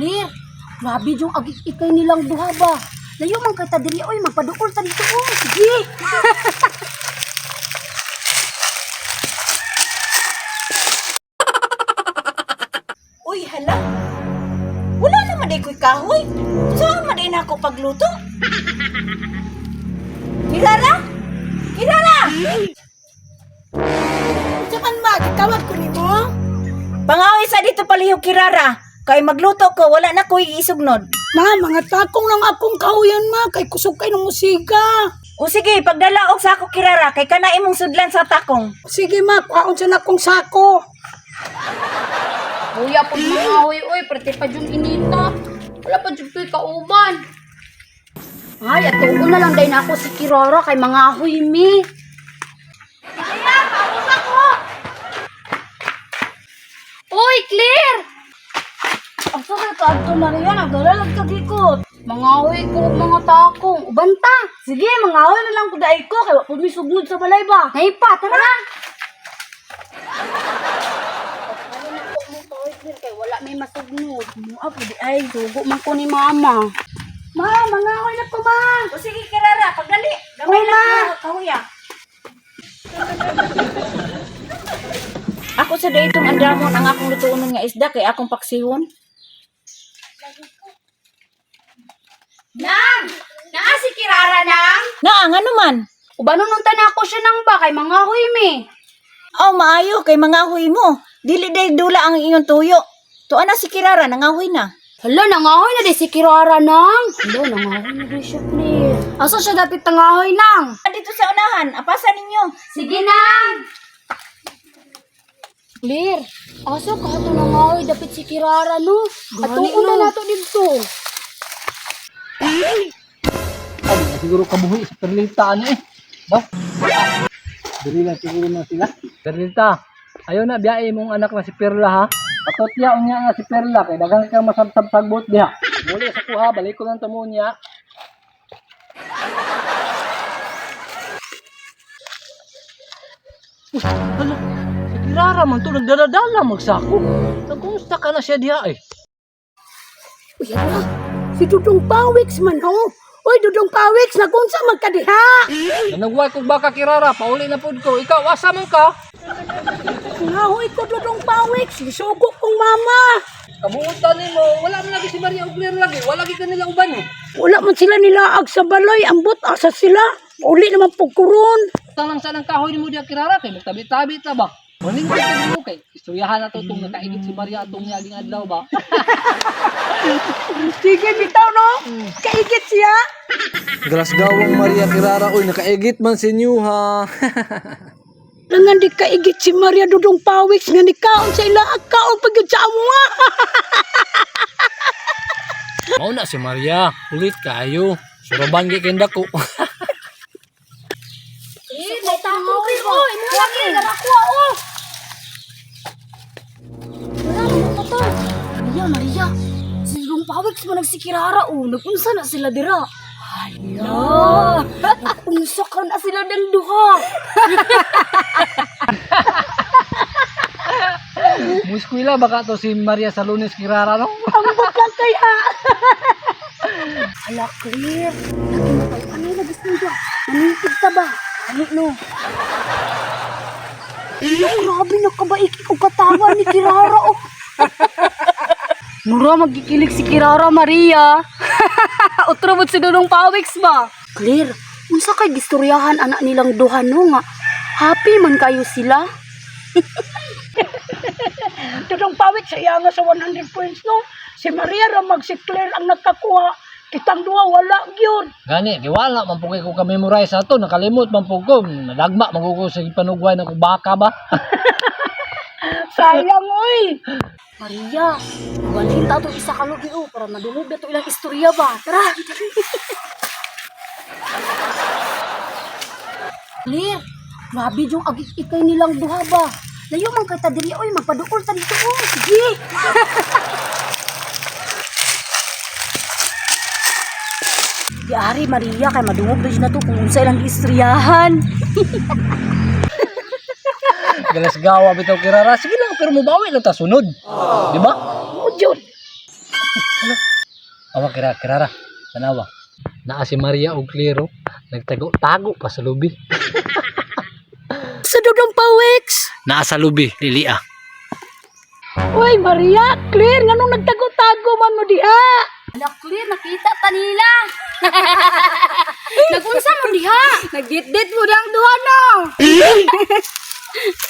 Clear. Grabe yung agik-ikay nilang duha ba. Layo man kay ta diri oy, magpaduol ta dito oh. Sige. Uy, hala. Wala naman day ko'y kahoy. Saan man day na ako pagluto? Kirara? Kirara! Unsa man ma, gitawag ko nimo? Pangahoy sa dito palihog, Kirara. Kay magluto ko, wala na ko'y isugnod. Ma, mga takong lang akong kahuyan ma, kay kusog kay ng musika. O sige, pagdala og sako, Kirara, kay kana imong sudlan sa takong. Sige ma, kuhaon sa nakong sako. Kuya po mga oy oy, prete pa jud inita. Wala pa jud ko'y kauban. Ay, ato na lang day na ako si Kirara kay mga ahoy mi. Uy, Clear! Asa ka kaadto Maria, nagdala lang kagikot. Mga ahoy ko ug mga takong, uban ta. Sige, mga ahoy na lang kudaay ko kay wa pud mi sugnod sa balay ba. Nay pa, tara. Kay wala may masugnod. Mua pud ay dugo man ko ni mama. Ma, mga ahoy na ko ma. O sige, Kirara, pagdali. Gamay Uy, ma. lang ko, kahuya. Ako sa daytong andamon ang akong lutuonon nga isda kay akong paksihon. Nang! Naa si Kirara nang? Naa, ngano man? Ubanon nung tanako siya nang ba kay mga ahoy mi. Aw, maayo kay mga huy mo. Dili day dula ang inyong tuyo. Tuan na si Kirara, nangahoy na. Hala, nangahoy na di si Kirara nang. Hala, nangahoy na di siya, please. Asa siya dapit nangahoy nang? Dito sa unahan, apasan ninyo. Sige nang! Clear. Asa ka ito nangahoy dapit si Kirara no? Ato una na nato dito. Ay, siguro kabuhi sa Perlita ano eh. No? Dili lang siguro na sila. Perlita, ayaw na biyae mong anak na si Perla ha. Patotya unya nga si Perla kay daghang kang masabsab sagbot diha. Muli sa kuha, balik ko lang tamo niya. Uy, hala, si Kirara man to nagdaladala magsako. Nagkumusta ka na siya diha eh? Uy, hala, si Dudong Pawiks man ho. Uy, Dudong Pawiks, nagunsa man ka diha. Nanagway kog baka Kirara, pauli na pud ko. Ikaw asa man ka? Ngahoy ko Dudong Pawiks, gisugo kong mama. Kabuutan nimo, wala man lagi si Maria Ugler lagi, wala lagi kanila uban eh. Wala man sila nilaag sa balay, ambot asa sila. Uli naman pugkuron. Tanang sa ng kahoy nimo diha Kirara kay magtabi-tabi ta ba. Maning ka mo kay istoryahan na to tong nakaigit si Maria atong niaging adlaw ba. Sige, bitaw no. Kaigit siya. Galasgawang Maria Kirara oy nakaigit man si inyo ha. Langan di kaigit si Maria Dudong Pawiks nga nikaon sa ila kaon pagid sa amoa. Mao na si Maria, ulit kayo. Suraban gi kay dako. Eh, may takong kayo. Oy, mo lagi narakuha oh. Wala mo pa to. Maria, Maria. Si Dudong Pawiks mo nagsikirara oh. Nagunsa na sila dira. Hala. Nagunsa ka na sila ng duha. Muskwila baka to si Maria sa Lunes Kirara no. Ambot lang kaya. Hala, clear. Lagi mo kayo. Ano yung nagis nito? Nanipid ta ba? Ano no? Iyo, grabe nakabaiki ko katawa ni Kirara. Oh. Mura, magkikilig si Kirara, Maria. Utro mo't si Dudong Pawiks ba? Clear, unsa kay gistoryahan anak nilang duha no nga. Happy man kayo sila. Dudong Pawiks sa iya nga sa 100 points no. Si Maria ra mag si Claire ang nakakuha. Kitang duha wala gyud. Gani, di wala man pud ko ka-memorize ato, nakalimot man pud ko, nadagma man ko sa panugway na ko baka ba. Sayang oy. Maria, walhin ta itong isa kalugi oh, para madungog na to ilang istorya ba. Tara! Clear, grabe yung agik-ikay nilang duha ba. Layo man kay ta diri oy, magpaduol ta dito oh. Sige. Diari Maria kay madungog na to kung unsa ilang istoryahan. Galasgawa bitaw Kirara, sige lang pero mubawi lang ta sunod. Di ba? Mo jud. Hala. Awa kira kirara. Tanawa. Naa si Maria og Claire oh. Nagtago-tago pa sa lubi. Sa dudong pawiks. Naa sa lubi, lilia. Uy, Maria, Claire, nganong nagtago-tago man mo diha? Ala, Claire, nakita ta nila. Nagunsa mo diha? Nagdit-dit mo dang duha no.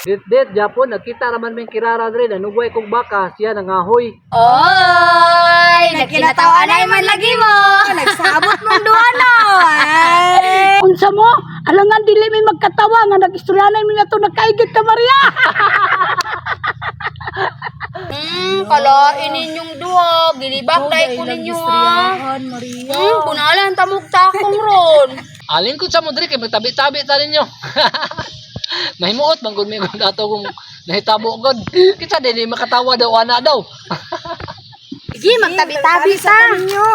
Dit dit Japon nagkita raman may kirara dre nanugway kog baka siya nangahoy. Oy, nagkinataw-anay man lagi mo. Nagsabot mong duha no. Ay. Unsa mo? Alangan dili mi magkatawa nga nag-istoryanay mi nato nagkaigit ka Maria. Kalain ninyong duha, gilibak dai ko ninyo ha. Maria. Bunalan tamog takong ron. Alin ko sa mo dre kay magtabi-tabi ta ninyo. Mahimuot man gud mi kung ato kung nahitabo gud. Kita dili makatawa daw ana daw. Sige, magtabi-tabi ta. Ninyo.